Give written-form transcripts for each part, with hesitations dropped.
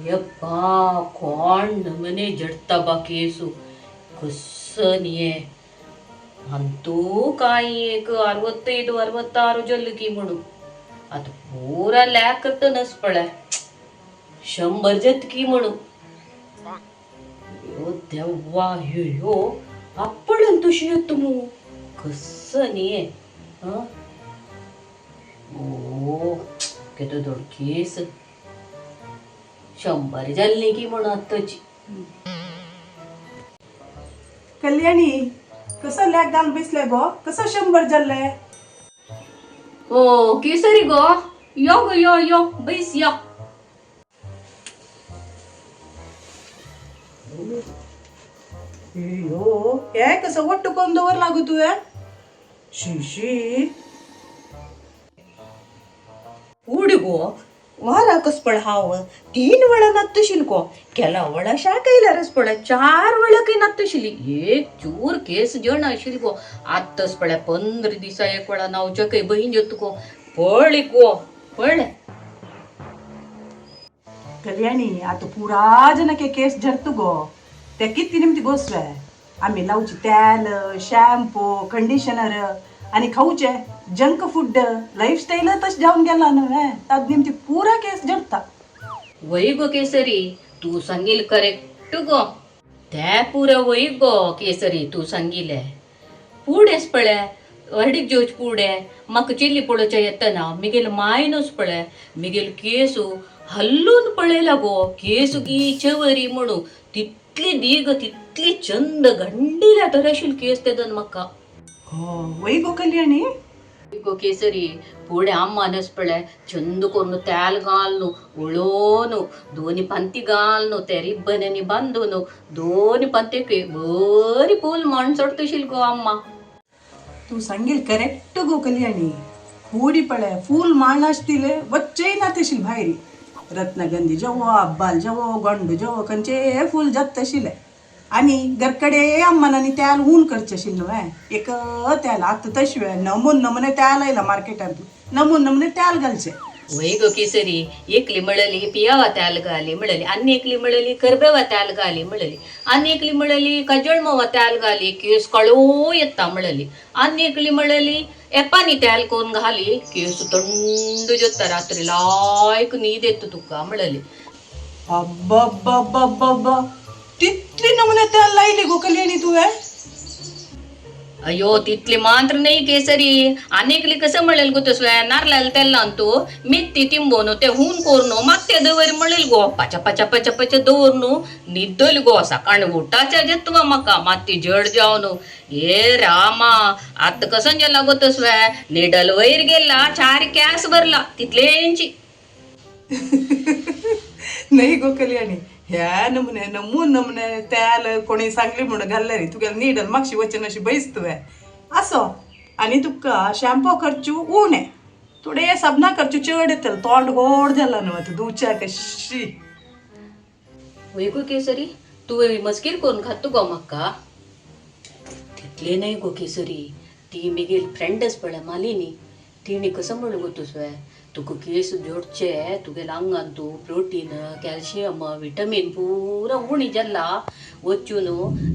यप्पा कोण नमने जडता बा केसू कसं निये अंतू काय एक 65 66 जल्ल की म्हणू आता पुरा लॅक करत नस पळय 100 जतकी म्हणू. यो देवा ह्यो ह्यो आपण तुशी येत मू कसं निये. हं ओ केदो दोड केस 100 जाल्ली की म्हणून आत्ताची. कल्याणी कसं लॅक घालून बसले गो, कसं 100 जाल्ले? हो केसरी गो, यो गो यो यो बैस यो. यो हे कसं वट्टू करून दवर लागू तुवें? शी शी. उड गो वारा कस पळ हांव 3 वेळा नात्तशील गो, केला वडा शाकयला रस पळ 4 वेळा काही नात्तशिली एक चूर केस जण आशिल गो. आत्तच पळ्या 15 दिसा एक वेळा नावच्या काही बहीण येत गो, पळ गो पळ. कल्याणी आता पुरा जनके केस झरतू गो, ते किती निमती गोसवे आम्ही लावची तेल शॅम्पू कंडिशनर आणि खाऊचे जंक फूड लाईफस्टाईल तश जाऊन गेला नव्हे, ताज निमती पुरा केस झडता. वय गो केसरी तू सांगील करेक्ट गो, ते पुरा वय गो केसरी तू सांगिले. पुडेच पळय हरडीक जेवचे पुडे म्हाका चिल्ली पळोवच्या येतना मिगेल मायनूच पळय मिगेल केसू हल्लून पळयला गो, केसू की चवरी म्हणू तितली दीग तितली चंद गंडिल्या तर आशिल्ले केस तेदन म्हाका. हो वय गो कल्याणी. गो केसरी पुढे अम्मानच पळय चंद करून तेल घालून उळोवन दोनी पंती घालून ते रिब्बनांनी बांदून दोनी पंतीक बरी फूल मांड सोडतशील गो अम्मा. तू सांगील करेक्ट गो कल्याणी. पूडी पळे फूल मांड आसतिले वच्चेय ना तशील भायरी रत्नगंधी जेवो अब्बाल जेवो गोंड जेवो खंयचे फूल जात तशिले आणि घरकडे अम्मानानी त्याल ऊन करचे आशिल्लें न्हय एक तेल आतां तशें नमून नमुने तेल आयला मार्केटांत, नमून नमुने तेल घालचे. वय गो केसरी एकली म्हळली पियावा त्याल घाली म्हळली, आनी एकली म्हळली करबेवा त्याल घाली म्हळली, आनी एकली म्हळली कजळमोवा त्याल घाली केस काळो येता म्हळली, आनी एकली म्हळली एपानी त्याल कोन घाली केस थंड जाता रात्री लायक न्हीद येता तुका म्हळली. अब्बा तितली नमुने तेल लायली गो कल्याणी तुवें? अय्यो तितली मात्र नाही केसरी, आनी एकली कसं म्हणेल गो तसं नारळाला तेल लावन मेथी तिंबोवन ते हून करून मागते दवर म्हणेल गो, पाच्या पाच्या पाच्या पाच्या दवरून न्हिदल गो, सकाळी उठाच्या जेतवा म्हाका माती जड जावन हे रामा. आतां कसं गेला गो तसवें निडल वयर गेला 4 कॅस भरला तितलेंची. नाही गो कल्याणी, ह्या नमुने नमून नमुने तेल कोणी सांगली म्हणून घाल्ले रे तुगेले निडल मागशी वचन अशी बैस तुवें असो. आनी तुका शॅम्पू करचू उणें थोडे साबणां करचू चड येतले, तोंड गोड जाला न्हू आतां धुवच्याक कशी. वय गो केसरी तुवें मस्कीर करून खातो गो म्हाका तितले न्हय गो केसरी. ती मेगेली फ्रेंडच पळय मालिनी, तिणें कसं म्हणलें गो तुसवें तुका केस जोडचे तुगेल्या आंगान तूं प्रोटीन कॅल्शियम विटमीन पुरा उणी जाला वचून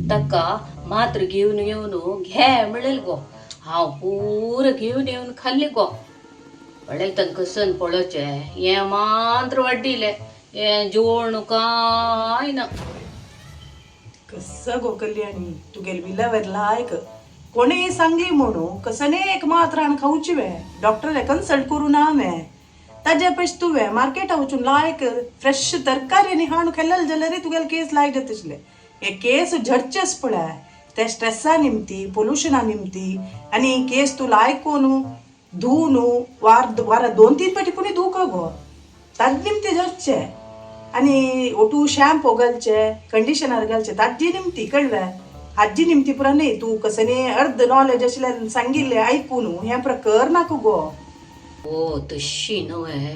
ताका मात्र घेवन येवन घे म्हणलें गो, हांव पुरा घेवन येवन खाल्ली गो. पळयलें तांकां कसन पळोवचें हें मात्र वाडिल्लें हें जेवण काय ना. कसं गो कल्याणी तुगेले विलावर लायक कोणेय सांगली म्हणून कसने एक मात्र हाण खावची वे डॉक्टराक कन्सल्ट करूं ना हांवें ताजे पेश तुवें मार्केटा वचून लायक फ्रेश तरकारी आनी हाणू खाल्लें जाल्यार तुगेले केस लायक जाताशिल्ले. हे केस झडचेच पळय ते स्ट्रेसा निमती पोल्युशना निमती आनी केस तूं लायक कोनू धुवून वार वारा 2-3 पाटी पुणी धुवक गो ताजे निमती झडचे आनी ओटू शॅम्पू घालचे कंडिशनर घालचे ताजी निमती कळ्ळें. हाजी निमती पुरा न्ही तूं कसं अर्द नॉलेज आशिल्ल्यान सांगिल्लें आयकून हें पुरा कर नाका गो. ओ तशी नव्हे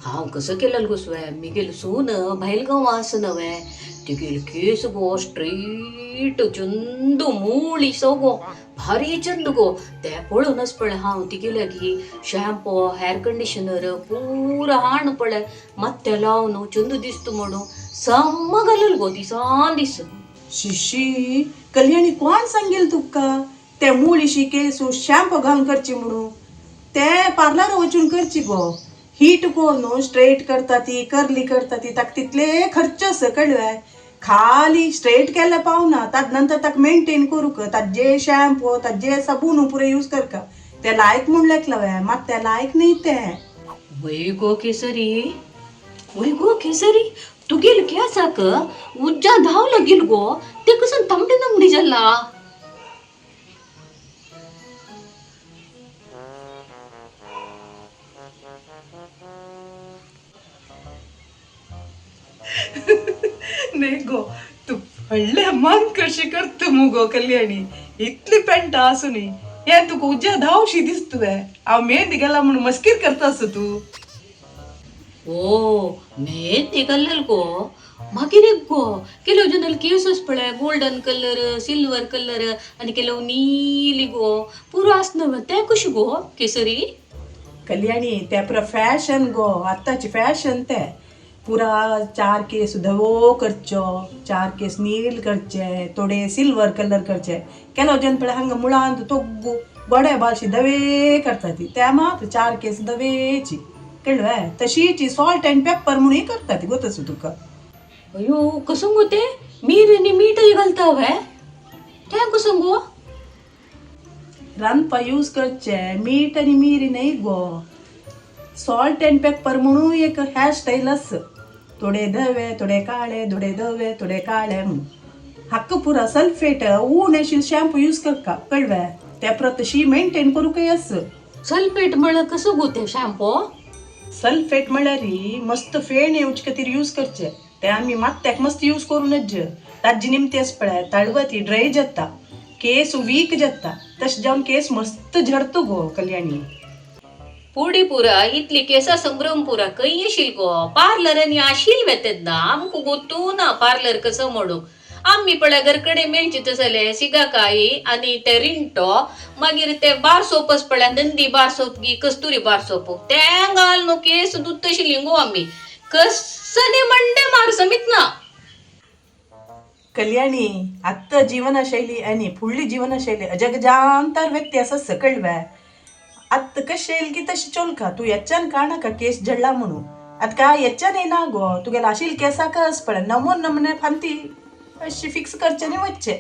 हांव कसं केलं गो सुवे मिगेल सून भायल गांव आसा नव्हे तिगेले केस गो स्ट्रेट चंद मुळीसो गो, भारी चंद गो. ते पळोवनच पळय हांव तिगेले गी शॅम्पू हेअर कंडिशनर पुरा हाण पळय मात्ते लावन चंद दिसता म्हणून सम्म घालल गो दिसान दीस. शिशी कल्याणी, कोण सांगेल तुका ते मुळीशी केसू शॅम्पू घालून करची म्हणून? ते पार्लर वचून करची गो. हीट करून स्ट्रेट करता ती, कर्ली करता ती, ताका तितले खर्च आसा, कळ्ळे? खाली स्ट्रेट केल्यार पावना, ताज नंतर ताका मेंटेन करूंक ताजे शॅम्पू, ताजे साबून पुरे यूज करका. ते लायक म्हूण लेखला मात ते लायक न्ही ते. वय गो केसरी, वय गो केसरी, तुगेल केसाक उज्जा धांव लागील गो, ते कसन तांबडी तांबडी जाला. न्ही गो, तूं व्हडलें मन कशी करता मुगो कल्याणी. इतली पेंटा आसूनी हें तुका उज्या धांवशी दिसता तुवें. हांव मेहंदी गेला म्हणून मस्कीर करता आसो तूं. ओ मेहंदी घाल्लेल गो. मागीर एक गो, ಕೆಲವು ಜನಲ್ಲಿ ಕೇಸಸ್ ಪಳೆ गोल्डन कलर, सिल्वर कलर आनी ಕೆಲವು नीली गो, पुरो आसना ते कशी गो केसरी? कल्याणी, ते पुरा फॅशन गो, आत्ताची फॅशन ते. पुरा चार केस धवो करचो, चार केस नील करचे, थोडे सिल्वर कलर करचे. ಕೆಲವು जन पळय हांगा मुळांत तोग्गु गोडे बालशी धवे करता ती. ते मात चार केस धवेची, कळ्ळे? तशीची सॉल्ट अँड पेपर म्हणून करता ती. गोत तुका. अयो, कसं गो ते मीर आनी मीठय घालता वे ते कसं गो? रांदपा यूज करचे मीठ आनी मिरी न्हय गो. सॉल्ट अँड पेपर म्हणून एक हेअर स्टायल आसा. थोडे धवे, थोडे काळे, थोडे धवे, थोडे काळे म्हणून. हाका पुरा सल्फेट ऊन आशिल्ले शॅम्पू यूज करका, कळ्ळे? ते परत तशी मेंटेन करूंकय आसा. सल्फेट म्हळ्यार कसं गो ते शॅम्पू? सल्फेट म्हळ्यार मस्त फेण येवचे खातीर यूज करचे. ते आमी मात्त्याक मस्त यूज करूं नज. ताजी निमती आसा पळय, तळवती ड्राय जाता, केस वीक जाता, तशें जावन केस मस्त झडतो गो कल्याणी. पुडी पुरा इतली केसा संभ्रम पुरा खंय येशील गो? पार्लरांनी आशील वे तेन्ना आमकां गोतू ना पार्लर कसं म्हणून. आमी पळय घरकडे मेळची तसले शिगाकाई आनी ते रिंटो, मागीर ते बार सोपच पळय, नंदी बार सोप गी कस्तुरी बार सोप, ते घाल न्हू केस दुत्तशिली गो आमी. कसने मंडे मार समीत ना. कल्याणी, आत्ता जीवनशैली आणि फुडली जीवनशैली अजगजांतर व्यत्यास आसा, कळ्ळे? आत्ता कशें येयल की तशें चोलका. तूं हेच्यान काडनाका केस झडला म्हणून. आतां काय हेच्यान येना गो. तुगेले आशिल्ले केसाक आस पळय नमून नमुने फांती अशी फिक्स करचे न्ही वचचे.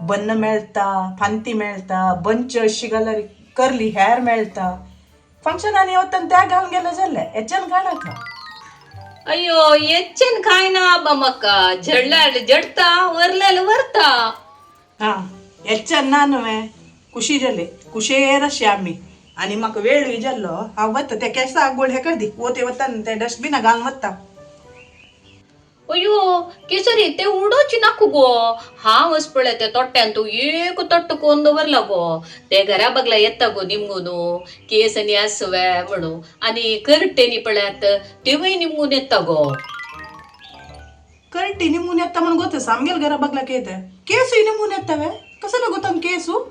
बन्न मेळटा, फांती मेळटा, बंच अशी घाल्यार कर्ली हेअर मेळटा. फंक्शनांनी वतना त्या घालून गेले जालें. हेच्यान काडनाका. अय्यो, हेच्यान काय ना आबा, म्हाका झडल्यार झडता, वरल्यार वरता. हा, हेच्यान ना न्हय कुशी जाले, कुशेर अशें आमी. आनी म्हाका वेळूय जाल्लो. हांव वता, त्या केंसाक गोळ हें कर दी. वते वतान ते डस्टबिना घालून वता. अय्यो केसरी, ते उडोवची नाका गो. हांव अस पळय त्या तोट्यान तूं एक तोट्ट कोन्न दवरला गो. ते घरा बगला येता गो निमगून केस आनी आसवे म्हणून, आनी करटेनी पळयात तेवूय निमगून येता गो. करटी निमून येता म्हणून गोत आमगेल घरा बगलाक येता. केसूय निमून येता वे? कसो गोता केसू?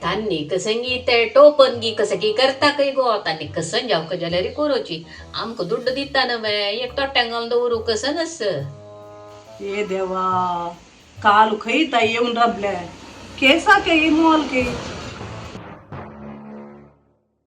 तांनी कसंगी ते टोपन गी कसं की करता काय गो. तांनी कसन जावका जाल्यार करोची, आमकां दुड्ड दिता न्हय एक तोट्यांक घालून दवरू कसन आस. ए देवा, काल खंय ताई येवन राबले केसाक हे मोल के.